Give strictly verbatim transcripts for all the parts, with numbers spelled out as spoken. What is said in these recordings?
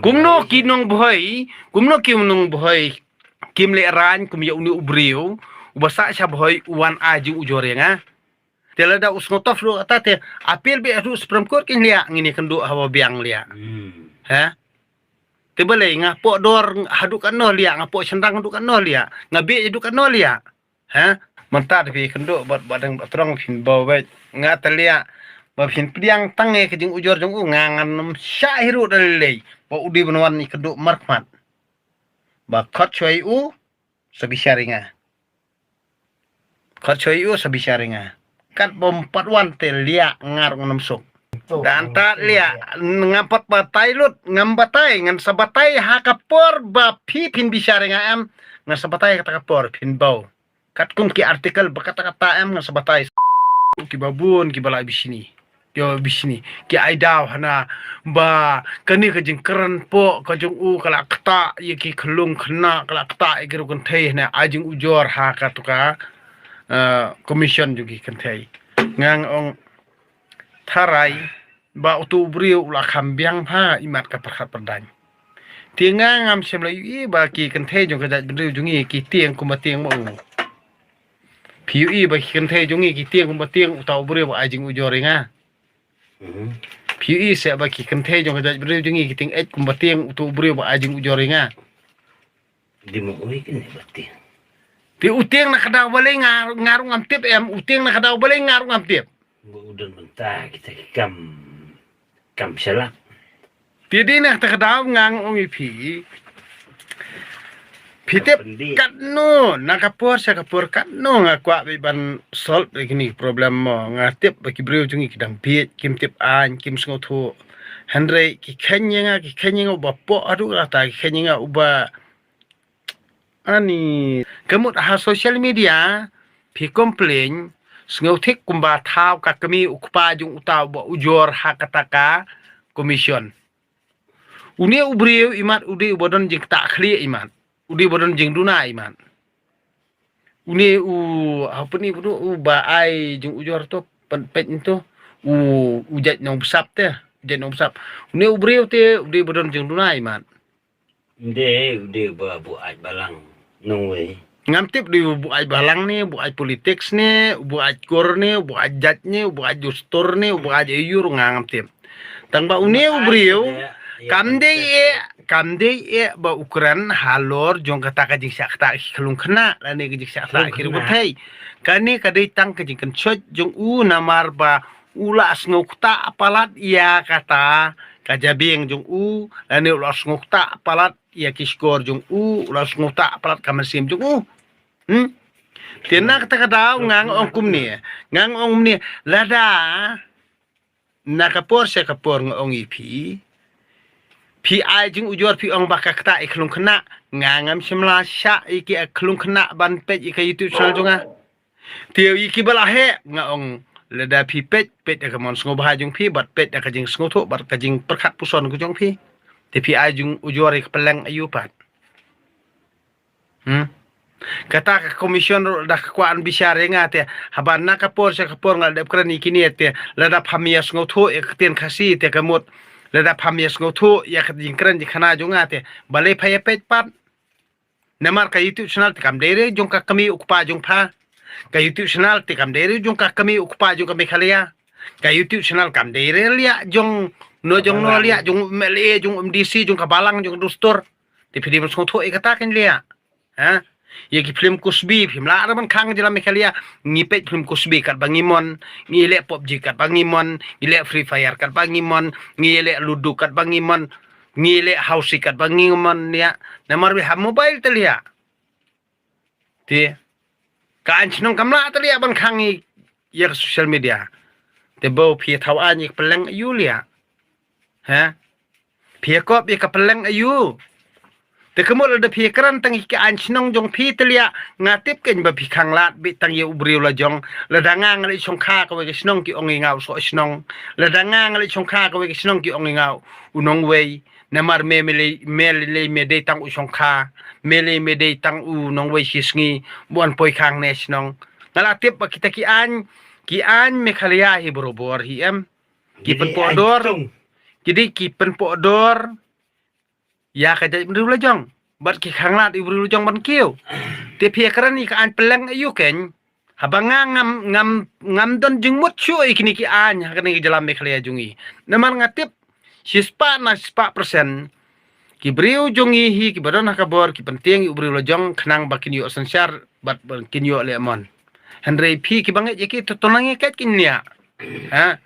Kumno ki nongbhoi, kumno ki nongbhoi kim leh rain kum ïa une u briew uba sah sha bhoi u wan ai jingujor ïa nga. Te lada u sngewthuh ruh kata te appeal beit haduh Supreme Court kin liah, ngin ïakynduh haba biang liah. Hmm. Ha? Te balei nga poh dor haduh katno liah, nga poh shynrang haduh katno liah, nga bieit haduh katno liah. Ha? Mynta te phi kynduh bad ba dang ba trong phin bau beit. Nga te liah ba phin pdiang tang ïa ka jingujor jong u, nga ngan ym shah hi ruh da lei ba u dei ban wan ïakynduh markhmat. Ba khot shuwa ïa u sa bishar ïa nga. Khot shuwa ïa u sa bishar ïa nga. Kat bym pat wan te liah nga ruh ngam suk. Dan ta liah ngam pat batai lut, ngam batai, ngan sa batai ha ka por ba phi phin bishar ïa nga em. Ngan sa batai ha kata ka por phin bau. Katkum ki article ba kata kata em ngan sa batai. Kiba bun kiba la bishni. Ïa bishni ki ai daw hana ba kane ka jingkren poh ka jong u ka la ktah ïa ki khyllung khynnah, ka la ktah ïa ki ruh kynthei hana ai jingujor ha katu ka, eh, commission jong ki kynthei. Nga ong tharai ba utu u briew u la kham biang ha imat ka pyrkhat pyrdaiñ. Te nga ngam shym la ïohi ba ki kynthei jong ka jaitbynriew jong ngi ki tieng kumba tieng ma u. Phi ïohi ba ki kynthei jong ngi ki tieng kumba tieng uta u briew ba ai jingujor ïa nga. Mhm. Phi ïohi se ba ki kynthei jong ka jaitbynriew jong ngi ki tieng eh kumba tieng uta u briew ba ai jingujor ïa nga. Di mo oi kine ba tieng. Te u tieng na ka daw balei nga, nga ruh ngam tip em, u tieng na ka daw balei nga ruh ngam tip. Ba u don mynta kita ki kam, kam shalak. Te dei na kata ka daw nga ong ïa phi. Phi tip katno na ka por sha ka por katno nga kwah beit ban solve ïa kine ki problem mo. Nga tip ba ki briew jong ngi ki dang bieit, kim tip aiñ, kim sngewthuh. Hynrei ki kheiñ ïa nga, ki kheiñ ïa nga uba poh haduh katta, ki kheiñ ïa nga uba Ani, ka mut ha social media phi complain, sngewthik kumba thaw ka kmie u kpa jong uta uba ujor ha kata ka commission. Une u briew imat u dei uba don jingktah khlieh imat. U dei uba don jingduna imat. Une u, ha pynïap u ba ai jingujor to, pynpeit to, u, u jait nongbsap te, u jait nongbsap. Une u briew te u dei uba don jingduna imat. Nde, u dei uba buaid balang nongwei. Ngam tip u dei u buaid balang ne, buaid politics ne, u buaid kur ne, u buaid jait ne, u buaid dustur ne, u buaid aiur nga ngam tip. Tang ba une u briew kam dei eh, kam dei eh ba u kren halor jong kata ka jingshah ktah ki khyllung khynnah lane ka jingshah ktah ki khyllung kynthei. Kane ka dei tang ka jingkynshoit jong u namar ba u la sngewktah palat ïa kata ka jabieng jong u, lane u la sngewktah palat ïa ki shkor jong u, u la sngewktah palat ka mynsiem jong u. Hmm? Te na kata ka daw nga ong kumne, nga ong kumne, lada na ka por sha ka por nga ong ïa phi, phi ai jingujor phi ong ba ka ktah ïa ki khyllung khynnah, nga ngam shym la shah ïa ki khyllung khynnah ban peit ïa ka YouTube channel jong nga. Te ïa kiba la heh nga ong lada phi peit, peit da ka mon sngewbha jong phi bad peit da ka jingsngewthuh bad ka jingpyrkhat puson ka jong phi. Te phi ai jingujor ïa ka pylleng aïu pat. Hmm? Kata ka commission ruh da ka kwah ban bishar ïa nga te haba na ka por sha ka por nga la dep kren ïa kine te lada pham ïa sngewthuh ïa ka ktien Khasi te ka mut lada pham ïa sngewthuh ïa ka jingkren jingkhana jong nga te balei pha ïa peit pat. Namar ka YouTube channel te kam dei re jong ka kmie u kpa jong pha. Ka YouTube channel te kam dei re jong ka kmie u kpa jong ka Meghalaya. Ka YouTube channel kam dei re liah jong no jong no liah jong M L A jong M D C jong ka balang jong ka dustur. Te phi dei ban sngewthuh ïa kata kan liah. Ha? Ïa ki film Kusbi phim lah re ban khang jylla Meghalaya. Ngi peit film Kusbi katba ngi mon, ngi leh PUBG katba ngi mon, ngi leh Free Fire katba ngi mon, ngi leh Ludo katba ngi mon. Ngi leh hausi katba ngi mon ïa. Namar wi ha mobile te liah. Te ka aiñ shnong kam lah te liah ban khang ïa ka social media. Te bau phi thaw aiñ ïa ka pylleng aïu liah. Ha? Phi kop ïa ka pylleng aïu. Te ka mut lada phi kren tang ïa ka aiñ shnong jong phi te liah nga tip kein ba phi khang lad beit tang ïa u briew la jong. Lada nga nga leit shongkha kawei ka shnong ki ong ïa nga u soh shnong. Lada nga nga leit shongkha kawei ka shnong ki ong ïa nga u nongwei. Namar me me lei me lei me dei tang u shongkha. Me lei me dei tang u nongwei shi sngi. Buan poi khang ne shnong. Nga la tip ba kita ki aiñ ki aiñ Meghalaya hi barobor hi em. Ki pynpoh dor. Ki dei ki pynpoh dor. ïa ka jaitbynriew lajong bad ki khanglad ïa u briew lajong ban kiew. Te phi ïa kren ïa ka aiñ pylleng aïu keiñ? Haba nga ngam, ngam, ngam don jingmut shuh ïa kine ki aiñ ha kane ka jylla Meghalaya jong ngi. Namar nga tip shispah na shispah persen ki briew jong ngi hi kiba don ha ka bor ki pyntieng ïa u briew lajong khnang ba kin ïoh synshar bad ba kin ïoh lehmon. Hynrei phi kiba ngeit ïa ki to, to nang ïa ket kin nia. Ha?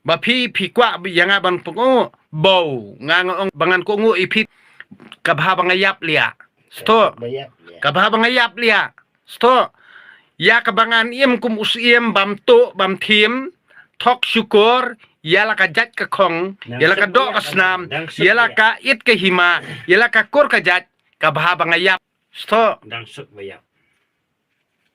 Ba phi, phi kwah ïa nga ban pynguh, bau, nga nga ong ba ngan kohnguh ïa phi. Ka bha ba nga ïap liah. Stok. Ba ïap liah. Ka bha ba nga ïap liah. Stok. Ïa kaba ngan im kum u syiem bam tuh bam thiem, thok shukor ïa la ka jait ka khong, ïa la ka doh ka snam, ïa la ka it ka hima, ïa la ka kur ka jait, ka bha ba nga ïap. Stok. Dang suk ba ïap.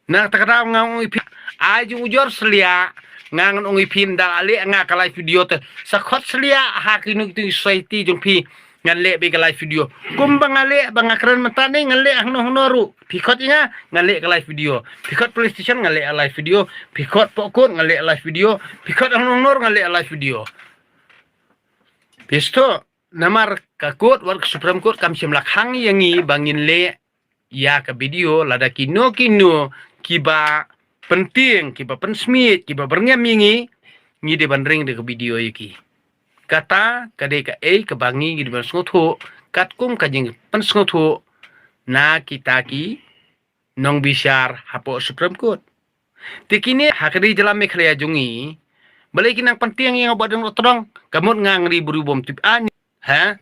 Na kata ka daw nga ong ïa phi, ai jingujor sliah, nga ngan ong ïa phi, ynda la leh nga ka live video te, sa khot sliah ha kino kino ki society jong phi, ngan leh beit ka live video. Kumba nga leh ba nga kren mynta ne, ngan leh hangno hangno ruh. Phi khot ïa nga, ngan leh ka live video. Phi khot police station, ngan leh ka live video. Phi khot pohkut, ngan leh ka live video. Phi khot hangno hangno ruh, ngan leh ka live video. Phi stok. Namar ka court wat ka Supreme Court kam shym la khang ïa ngi ba ngin leh ïa ka video, lada kino kino kiba pyntieng, kiba pynsmiej, kiba byrngem ïa ngi, ngi dei ban ring da ka video ïa ki. Kata ka dei kaei kaba ngi, ngi dei ban sngewthuh, katkum ka jingpynsngewthuh na kita ki nongbishar hapoh Supreme Court. Te kine ha ka dei jylla Meghalaya jong ngi, balei ki nang pyntieng ïa nga ba dang rot tdong? Ka mut nga nga dei briew bym tip aiñ, ha?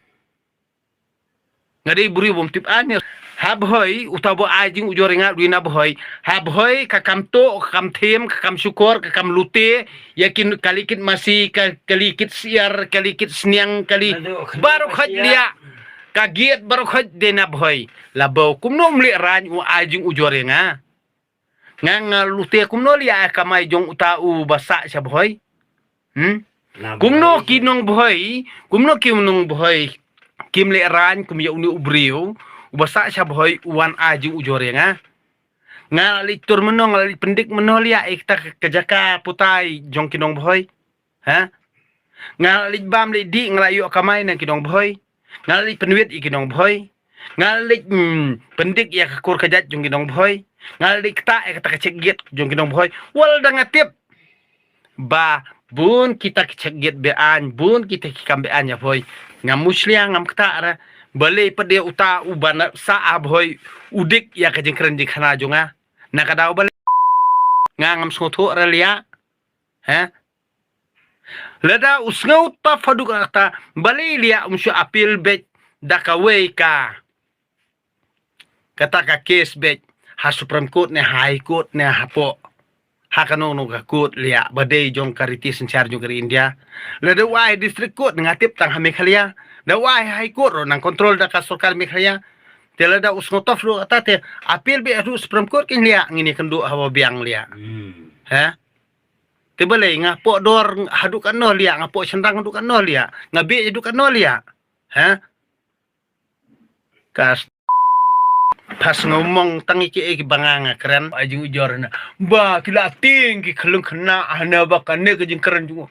Nga dei briew bym tip aiñ. Ha Bhoi, uta ba ai jingujor ïa nga u dei na Bhoi. Ha Bhoi, ka kam tuh, ka kam thiem, ka kam shukor, ka kam lute, ïa ki kali kit masi, ka kali kit syiar, kali kit sniang, kali baroh khoit liah. Ka giat baroh khoit dei na Bhoi. La bau kumno um leh raiñ u ai jingujor ïa nga? Nga nga lute kumno liah ïa ka kamai jong uta u ba sah sha Bhoi? Hmm? Kumno ki nong Bhoi, kumno ki nong Bhoi kim leh raiñ kum ïa une u briew u ba sah sha Bhoi u wan ai jingujor ïa nga? Nga la leit tur mynno, nga la leit pyndik mynno liah ïa kita ka jaka putai jong ki nong Bhoi? Ha? Nga la leit bam leit dih, nga la ïoh kamai na ki nong Bhoi? Nga la leit pynwit ïa ki nong Bhoi? Nga la leit, mm, pyndik ïa ka kur ka jait jong ki nong Bhoi? Nga la leit ktah ïa kata ka check gate jong ki nong Bhoi? Wat la dang nga tip ba bun kita ki check gate be-aiñ, bun kita ki kam be-aiñ ha Bhoi. Ngam mushlia, ngam ktah ra. Balei pat de uta u ba na sah ha Bhoi u dik ïa ka jingkren jingkhana jong nga? Na ka daw balei? Nga ngam sngewthuh ra liah. Ha? Lada u sngewthuh haduh katta, balei liah um shu appeal beit da kawei ka, kata ka case beit ha Supreme Court ne High Court ne hapoh ha kano kano ka court liah ba dei jong ka riti synshar jong ka ri India. Lada u ai District Court nga tip tang ha Meghalaya, da u ai High Court ruh nang control da ka sorkar Meghalaya. Te lada u sngewthuh ruh katta te appeal beit haduh Supreme Court kin liah ngin ïakynduh haba biang liah. Hmm. Ha? Te balei nga poh dor haduh katno liah, nga poh shynrang haduh katno liah, nga bieit haduh katno liah. Ha? Kas. Pas ngomong tang ïa kiei kiba nga nga kren. Ai jingujor na. Ba ki la tieng ki khyllung khynnah hana ba kane ka jingkren jong u.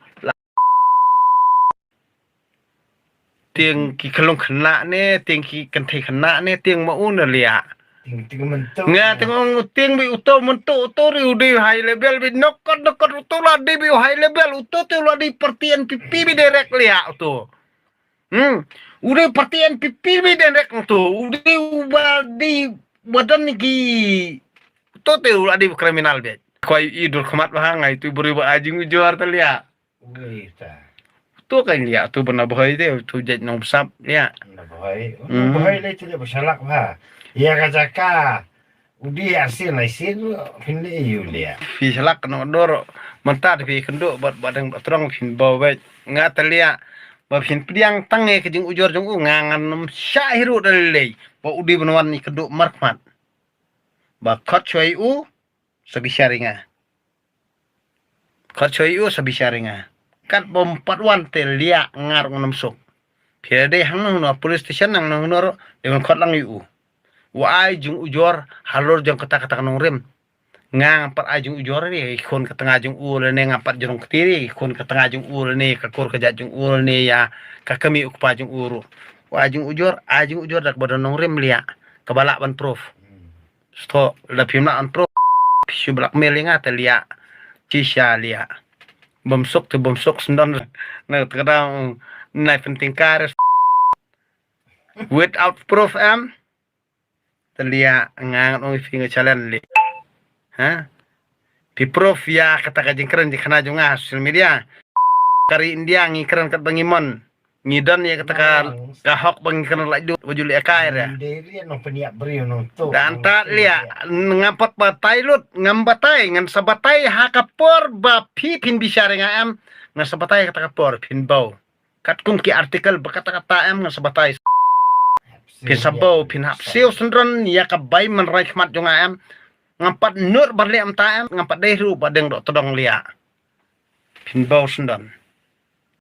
Tieng ki khyllung khynnah ne, tieng ki kynthei khynnah ne, tieng ma u na liah. Tieng, tieng mynta. Nga tieng ong tieng beit uto mynta, uto ri u dei high level beit, nokot nokot uto la dei beit high level, uto te u la dei party N P P beit direct liah uto. Hmm. U dei party N P P beit direct uto, u dei u ba dei ba don ki, uto te u la dei criminal beit. Koi i dur khmat ba ha ngai tu bru ba ai jingujor te liah. Ui ta. Tu kan liah tu ba na Bhoi te, tu jait nong bsap liah. Na Bhoi. Hmm. Bhoi le tu le ba shalak ba. Ïa ka jaka. U dei arsien laisien phin le ïu liah. Phi shalak nong dor. Mynta phi kynduh bad bad dang bad trong phin bau beit. Nga te liah. Ba phin pdiang tang ïa ka jingujor jong u nga ngan ym shah hi ruh da lei lei. Ba u dei ban wan ïa kynduh markhmat. Ba khot shuwa ïa u. Sa bishar ïa nga. Khot shuwa ïa u sa bishar ïa nga. Kat bym pat wan te liah nga ruh ngam suk. Phi la dei hangno hangno police station hangno hangno ruh dei ban khot lang ïa u. U ai jingujor halor jong kata kata ka nongrim. Nga ngam pat ai jingujor ïa ki khun ka tnga jong u lane ngam pat jrong kti ïa ki khun ka tnga jong u lane ka kur ka jait jong u lane ïa ka kmie u kpa jong u ruh. Wa jing ujor, a jing ujor da kaba don nongrim liah. Kaba lah ban proof. Sto, da phim lah ban proof. Phi shu blackmail ïa nga te liah. Shisha liah. Bym suk te bym suk sendon. Na kata nai penting kar. Without proof em. Te liah nga ngan ong phi nga challenge liah. Ha? Phi proof ïa kata ka jingkren jingkhana jong nga ha social media. Ka ri India ngi kren katba ngi mon. Ngi don ïa kata ka, ka hok ba ngi kren lait lut ba ju leh kai re. Ngi dei rian nong pynïap briew nong tuk. Dan nong tat tuk liah, ïa. Ngam pat batai lut, ngam batai, ngan sa batai ha ka por ba phi phin bishar ïa nga em, ngan sa batai kata ka por phin bau. Katkum ki article ba kata kata em ngan sa batai. Phin sa bau, phin hap siew syndon ïa ka bai man rai khmat jong nga em. Ngam pat nud ba leh mynta em, ngam pat dei ruh ba deng doh tdong liah. Phin bau syndon.